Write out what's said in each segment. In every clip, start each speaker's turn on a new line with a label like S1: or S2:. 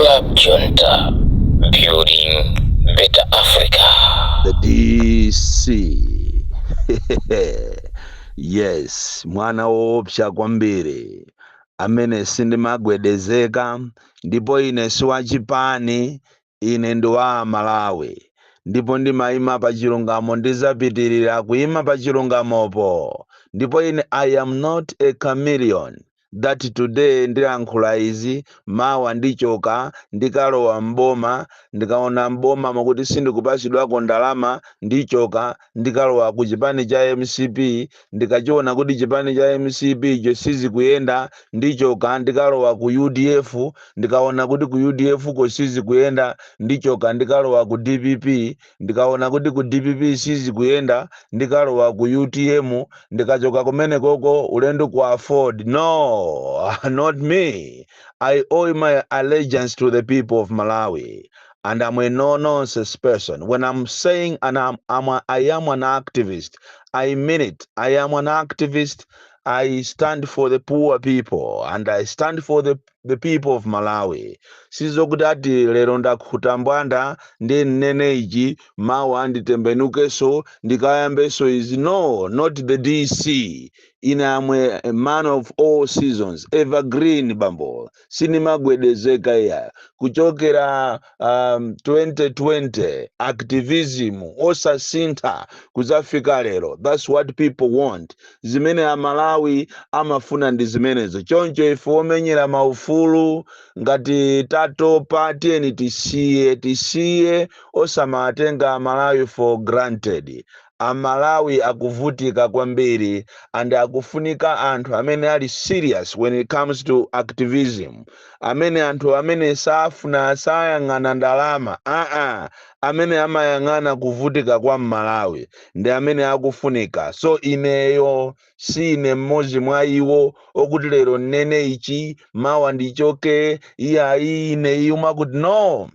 S1: Club Junta, building better Africa.
S2: The DC, yes, mwana woopsa kwambiri amene sindimagwedezeka. Ndipo ine siwachipani, ine ndi wa Malawi ndipo ndimayima pa chilungamo, ndizapitirira kuyima pa chilungamopo. Ndipo ine, I am not a chameleon that today ndilankhula izi, mawa ndichoka, ndikalowa mboma. Ndikaona mboma makuti sindikupasidwako ndalama, ndichoka, ndikalowa ku chipani cha MCP. Ndikachiona kuti chipani cha MCP icho sizikuyenda, ndichoka, ndikalowa ku UDF. Ndikaona kuti ku UDF ko sizikuyenda, ndichoka, ndikalowa ku DPP. Ndikaona kuti ku DPP sizikuyenda, ndikalowa ku UTM. Ndikachoka kumene koko, ulendo ku AFORD. No, not me. I owe my allegiance to the people of Malawi and I'm a no nonsense person. When I'm saying and I am an activist, I mean it. I am an activist. I stand for the poor people and I stand for the people of Malawi. Sizokuti ati lero ndakhuta mbwanda ndi nnene ichi, mawa nditembenukeso, ndikayambeso izi. No, not the DC. Ine am a man of all seasons, evergreen bambo, sinimagwedezeka iya. Kuchokera 2020 activism osasintha kuzafika lero. That's what people want. Zimene Amalawi amafuna ndi zimenezo. Choncho ife omenyera maufulu, ngati tatopa, tiyeni tisiye, tisiye, osamatenga Amalawi for granted. Amalawi akuvutika kwambiri and akufunika anthu amene ali serious when it comes to activism, amene anthu amene safuna, sayang'ana ndalama, aa, amene amayang'ana kuvutika kwa Mmalawi ndi amene akufunika. So ineyo sine mmodzi mwa iwo okuti lero nnene ichi, mawa ndichoke. Iyayi, ine iyuma kuti no,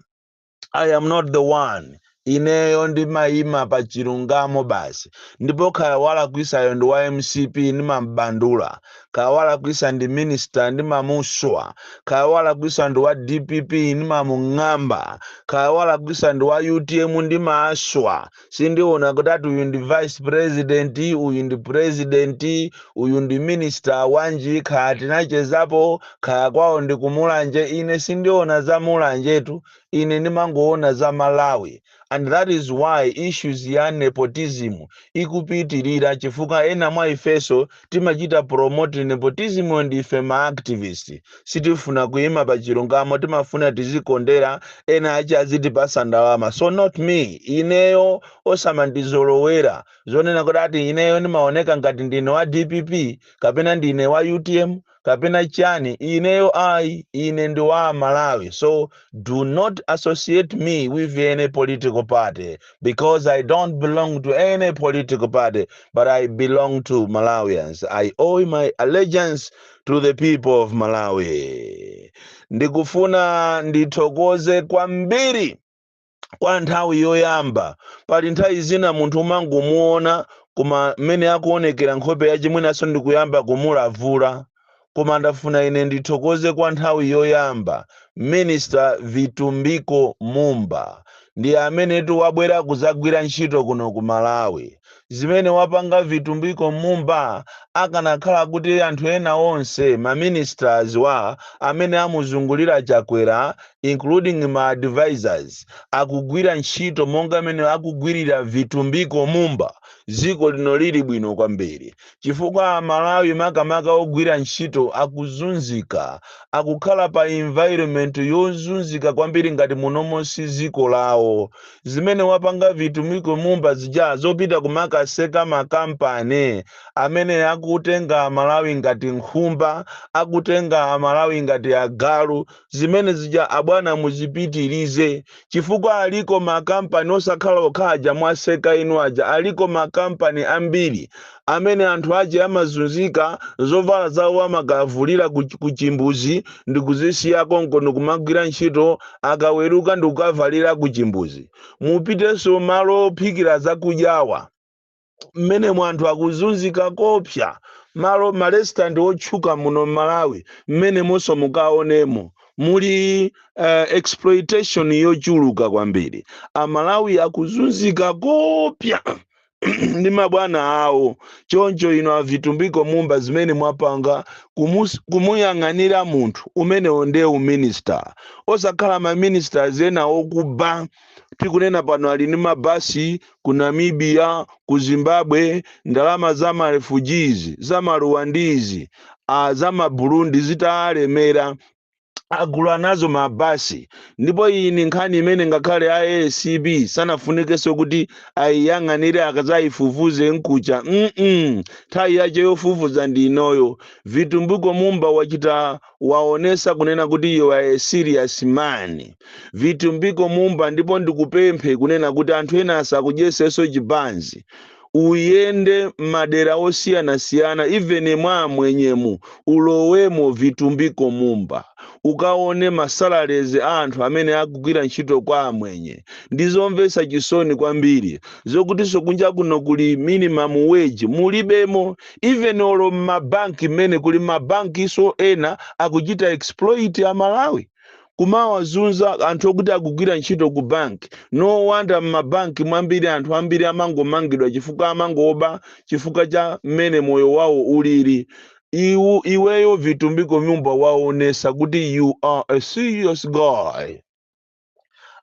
S2: I am not the one. Ineyo ndimayima pa chilungamo basi. Ndipo kaya walakwisayo ndi wa MCP, ndimambandula. Kaya walakwisa ndi minister, ndimamuswa. Kaya walakwisa ndi wa DPP, ndimamung'amba. Kaya walakwisa ndi wa UTM, ndimaswa. Sindiona kuti ati uyu ndi vice president, uyu ndi president, uyu ndi minister wanji, kaya tinachezapo, kaya kwawo ndi kumulanje. Ine sindiona za Mulanjetu, ine ndimangoona za Malawi. And that is why issues ya nepotism ikupitirira, chifukwa ena mwa ifeso timachita promote nepotism. Ndife ma activist, sitifuna kuyima pa chilungamo, timafuna tizikondera, ena achi azitipasa ndalama. So not me. Ineyo osamandizolowera zonena kuti ati ineyo ndimaoneka ngati ndine wa DPP kapena ndine wa UTM kapena chani. Ineyo ayi, ine ndi wa Malawi. So do not associate me with any political party because I don't belong to any political party, but I belong to Malawians. I owe my allegiance to the people of Malawi. Ndikufuna ndithokoze kwambiri kwa nthawi yoyamba. Pali nthawi zina munthu umangomuona, koma mmene akuonekera nkhope yachimwinaso ndikuyamba kumulavula. Koma ndafuna ine ndithokoze kwa nthawi yoyamba Minister Vitumbiko Mumba, ndi amenetu wabwera kuzagwira ntchito kuno ku Malawi. Zimene wapanga Vitumbiko Mumba, akanakhala kuti anthu ena onse ma ministers wa amene amuzungulira Chakwera, including ma advisors, akugwira ntchito monga amene akugwirira Vitumbiko Mumba, dziko lino lili bwino kwambiri, chifukwa Amalawi, makamaka ogwira ntchito, akuzunzika, akukhala pa environment yozunzika kwambiri ngati munomo si dziko lawo. Zimene wapanga Vitumbiko Mumba zija zopita kumakaseka makampani amene akutenga Amalawi ngati nkhumba, akutenga Amalawi ngati agalu, zimene zija, abwana, muzipitirize, chifukwa aliko makampani osakhala okhaja mwaseka inu aja. Aliko makampani ambiri amene anthu aje amazunzika, zovala zawo amakavulira ku chimbuzi ndi kuzisiya konko ndikumagwira ntchito, akaweruka ndikukavalira ku chimbuzi. Mupitenso malo ophikira zakudyawa, mmene anthu akuzunzika kopsa, malo ma restaurant otchuka muno Malawi, mmene monso mukaonemo. Muli exploitation yochuluka kwambiri. Amalawi akuzunzika kopya ndi mabwana awo. Choncho ino a Vitumbiko Mumba, zimene mwapanga kumuyang'anira munthu umenewo ndiye uminister, osakhala maministers ena okuba. Tikunena pano ali ndi mabasi ku Namibia, ku Zimbabwe, ndalama za ma refugees, za ma Rwandese, za ma Burundi zitalemera agula nazo mabasi. Ndipo iyi ni nkhani imene ngakhale a ACB sanafunikenso kuti ayiyang'anire, akazayifufuze nkucha. Nthawi yache yofufuza ndi inoyo. Vitumbiko Mumba wachita waonesa kunena kuti you are a serious man, Vitumbiko Mumba. Ndipo ndikupemphe kunena kuti anthu ena asakudyesenso chibanzi. Uyende madera osiyanasiyana, even mwa mwenyemu ulowemo, Vitumbiko Mumba, ukaone masalaries a anthu amene akugwira ntchito kwa amwenye. Ndizomvetsa chisoni kwambiri zokutinso kunja kuno kuli minimum wage mulibemo, even olo mmabanki mmene kuli mabankiso ena akuchita exploit Amalawi, kumawazunza anthu okuti akugwira ntchito ku banki. No wonder mmabanki mwambiri anthu ambiri amangomangidwa chifukwa amangoba, chifukwa cha mmene moyo wawo ulili. Iweyo Vitumbiko Mumba waonesa kuti you are a serious guy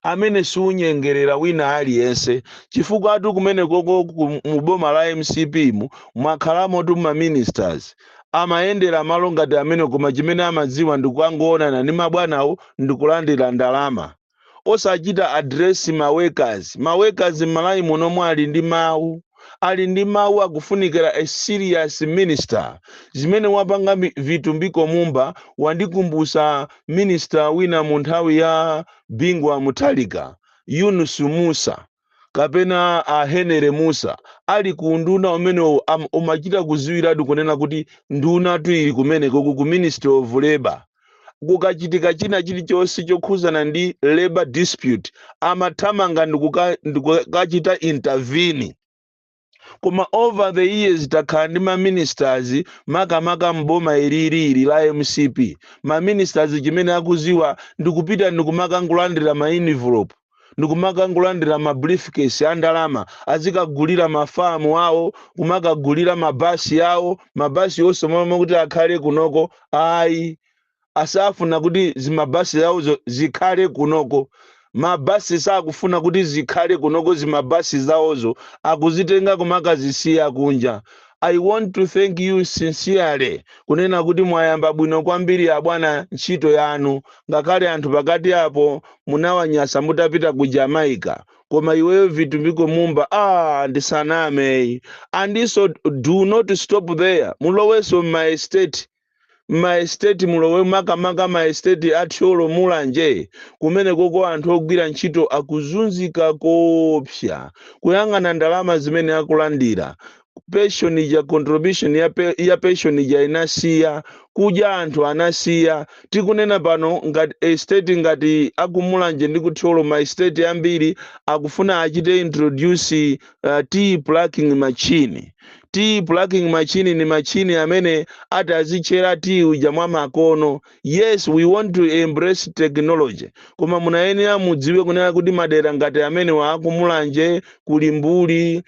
S2: amene siunyengerera wina aliyense, chifukwa atu kumene koko mu boma la MCP mu mwakhalamo tu ma ministers amayendera malo ngati amene, koma chimene amadziwa ndikukangoonana ndi mabwanawo ndikulandira ndalama, osachita address ma workers. Ma workers m'Malawi munomwe ali ndi mawu, ali ndi mawu. Akufunikira a serious minister. Zimene wapanga Vitumbiko Mumba wandikumbusa minister wina mu nthawi ya Bingu wa Mutharika, Yunus Musa kapena a Henry Musa, ali ku nduna umene umachita kuziwiratu kunena kuti nduna tu ili kumeneko ku Ministry of Labor. Kukachitika china chilichonse chokhuzana ndi labor dispute, amathamanga ndikukachita intervene. Koma over the years takhala ndi maministers, makamaka mboma ililili la MCP, maministers chimene akuziwa ndikupita ndikumakangolandira ma envelope, ndikumakangolandira ma briefcase a ndalama, azikagulira mafamu awo, kumakagulira mabasi awo, mabasi onse momwe kuti akhale kunoko. Ayi, asafuna kuti zimabasi zawozo zikhale kunoko. Mabasi sakufuna kuti zikhale kunoko. Zimabasi zawozo akuzitenga kumakazisiya kunja. I want to thank you sincerely kunena kuti mwayamba bwino kwambiri abwana ntchito yanu, ngakhale anthu pakati apo munawanyasa mutapita ku Jamaica. Koma iweyo Vitumbiko Mumba, ah, ndisaname. Andiso do not stop there. Mulowenso ma estate, ma estate mulowe, makamaka ma estate a Thyolo, Mulanje, kumene koko anthu ogwira ntchito akuzunzika kopsa. Kuyang'ana ndalama zimene akulandira, pension ija, contribution ya pension ija inasiya kudya, anthu anasiya. Tikunena pano ngati estate ngati akuMulanje ndi kuThyolo, ma estate ambiri akufuna achite introduce tea plucking machine. Tea plucking machine ni machine amene ati azitchera tea uja mwa makono. Yes, we want to embrace technology, koma munayenera mudziwe kunena kuti madera ngati amene wa akuMulanje, kulimbuli,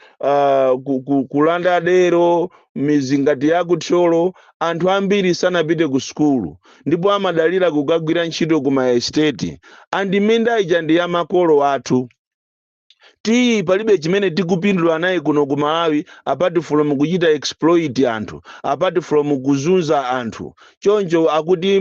S2: kulanda dero, mizi ngati yakuthyolo, anthu ambiri sanapite ku sukulu ndipo amadalira kukagwira ntchito ku ma estate, and minda ija ndi ya makolo athu. Tiyi palibe chimene tikupindula naye kuno ku Malawi apart from kuchita exploit anthu, apart from kuzunza anthu. Choncho akuti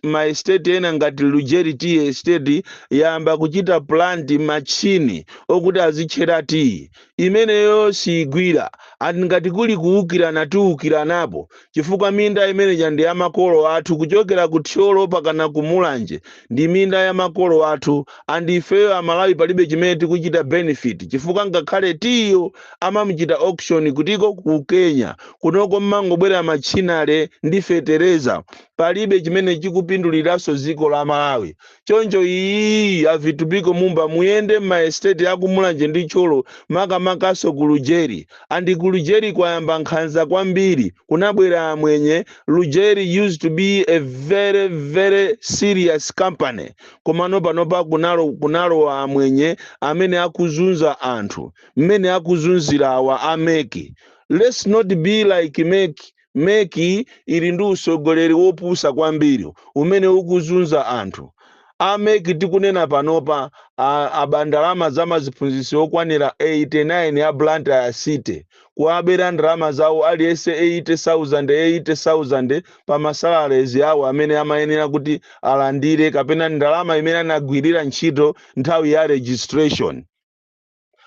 S2: ma estate ena ngati Lujeri Tea Estate yamba kuchita plant machine okuti azitchera tiyi. Imeneyo siyigwira ati ngati kuli kuwukirana, tiwukiranapo, chifukwa minda imeneja ndi ya makolo athu. Kuchokera ku Thyolo pakana ku Mulanje ndi minda ya makolo athu, and ifeyo Amalawi palibe chimene tikuchita benefit. benefit, chifukwa ngakhale tiyo amamuchita auction kutiko? Ku Kenya. Kunoko mmangobwera machinale ndi fetereza, palibe chimene chikupinduliranso dziko la Malawi. Choncho iyi, a Vitumbiko Mumba, muyende m'ma estate akuMulanje ndi Thyolo, makamakaso ku Lujeri. And ku Lujeri kwayamba nkhanza kwambiri, kunabwera amwenye. Lujeri used to be a very very serious company, komano panopa kunalowa amwenye amene akuzunza anthu mmene akuzunzira awa a MEC. Let's not be like MEC. MEC ili ndi usogoleri wopusa kwambiri umene ukuzunza anthu. A MEC tikunena panopa aba ndalama za maziphunzitsi okwanira 89 a Blantyre City, kuabera ndalama zawo aliyense 80,000 80,000 pa ma salaries awo amene amayenera kuti alandire, kapena ndalama imene anagwirira ntchito nthawi ya registration.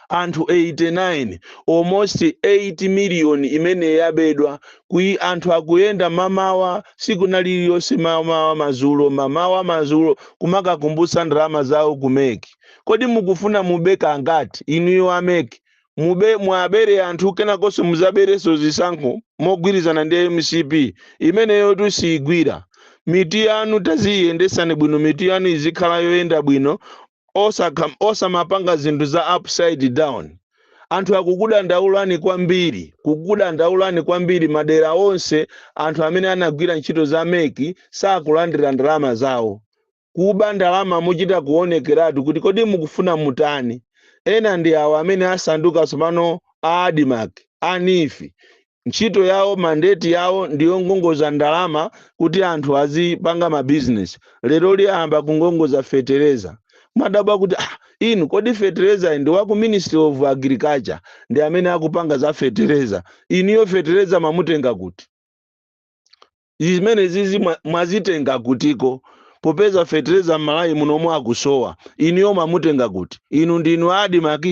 S2: Anthu 89, almost 8 million imene yabedwa. Kui anthu akuyenda mamawa siku na lililonse, mamawa, mazulo, mamawa, mazulo, kumakakumbutsa ndalama zawo ku MEC. Kodi mukufuna mube kangati inuyo a MEC? Mube, mwabere anthu, kenakonso muzaberenso zisankho mogwirizana ndi MCP imeneyo. Tusiyigwira miti yanu, taziyendesani bwino, miti yanu izikhala yoyenda bwino, osamapanga zinthu za upside down. Anthu akukudandaulani kwambiri, kukudandaulani kwambiri. Madera onse anthu amene anagwira ntchito za MEC sakulandira ndalama zawo. Kuba ndalama muchita kuonekeratu kuti kodi mukufuna mutani? Ena ndi awo amene asanduka tsopano a ADMARC, a NEEF. Ntchito yawo, mandate yawo ndiyongongoza ndalama kuti anthu azipanga mabizinesi. Lero liyamba kungongoza fetereza. Mwadabwa kuti, ah, inu kodi fetereza ndi wa ku Ministry of Agriculture, ndi amene akupanga za fetereza. Inuyo fetereza mamutenga kuti? Zimene zizi mwazitenga kutiko, popeza fetereza m'Malawi munomwe akusowa? Inuyo mamutenga kuti? Inu ndinu ADMARC.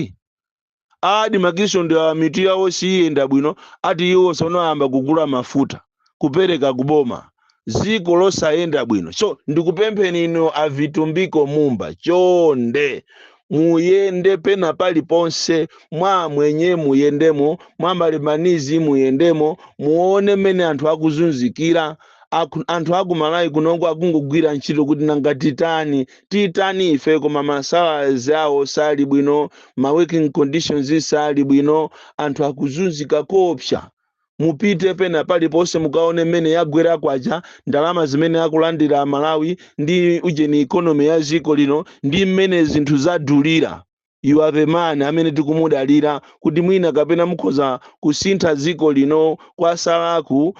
S2: ADMARCso ndi awa, mitu yawo siyenda bwino. Ati iwo sonoyamba kugula mafuta kupereka kuboma, ziko losayenda bwino. So ndikupempheni inu a Vitumbiko Mumba, chonde muyende pena paliponse, mwa mwenye muyendemo, mwa malemanizi muyendemo, muone mmene anthu akuzunzikira. Anthu akumalawi kunoko akungogwira ntchito kuti nanga titani, titani ife? Koma ma salaries awo sali bwino, ma working conditions sali bwino, anthu akuzunzika koopsa. Mupite pena paliponse mukaone mmene yagwera kwacha, ndalama zimene akulandira Amalawi ndi ujeni, economy ya ziko lino ndi mmene zinthu zadulira. You are the man amene tikumudalira kuti mwina kapena mukhoza kusintha dziko lino kwasalaku.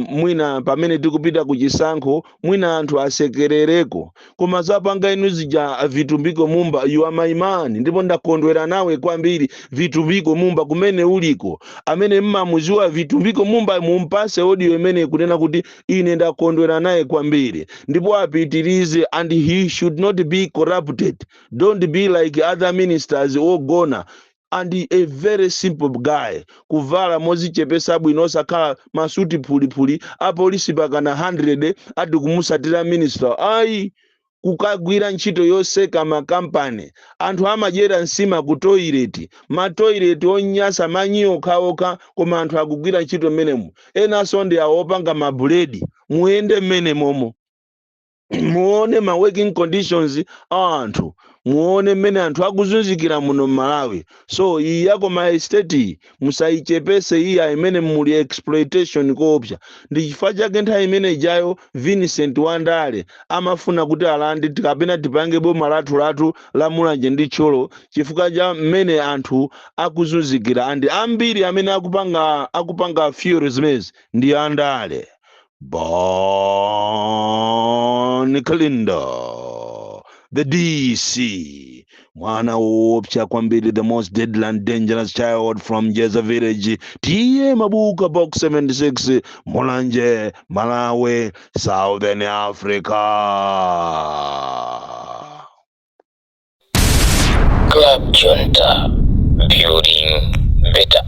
S2: Mwina pamene tikupita ku chisankho, mwina anthu asekerereko. Koma zapanga inu zija, Vitumbiko Mumba, you are my man, ndipo ndakondwera nawe kwambiri. Vitumbiko Mumba, kumene uliko, amene mmamuziwa Vitumbiko Mumba, mumpase audio imene kunena kuti ine ndakondwera naye kwambiri, ndipo apitirize, and he should not be corrupted. Don't be like other ministers ogona. And a very simple guy, kuvala mozichepesa bwino, osakhala masuti phulipuli, apolisi pakana 100 ati kumusatira minister. Ayi, kukagwira ntchito yoseka makampani, anthu amadyera nsima ku toilet, ma toilet onyasa, manyi okhaokha, koma anthu akugwira ntchito mmenemo. Enanso ndi awo opanga mabuledi. Muyende mmene momo, muone ma working conditions a anthu, muone mmene anthu akuzunzikira muno m'Malawi. So iyi yako ma estate musayichepese iya, imene muli exploitation koopsa. Ndi chifukwa chake nthawi imene ijayo Vincent Wandale amafuna kuti alande kapena tipange boma lathu lathu la Mulanje ndi Thyolo, chifukwa cha mmene anthu akuzunzikira. And ambiri amene akupanga fuel zimezi ndi andale. Bon Kalindo, the DC, mwana woopsa kwambiri, the most deadly and dangerous child from Jeza Village, T/A Mabuka, Box 76, Mulanje, Malawi, Southern Africa.
S1: Club Junta, building better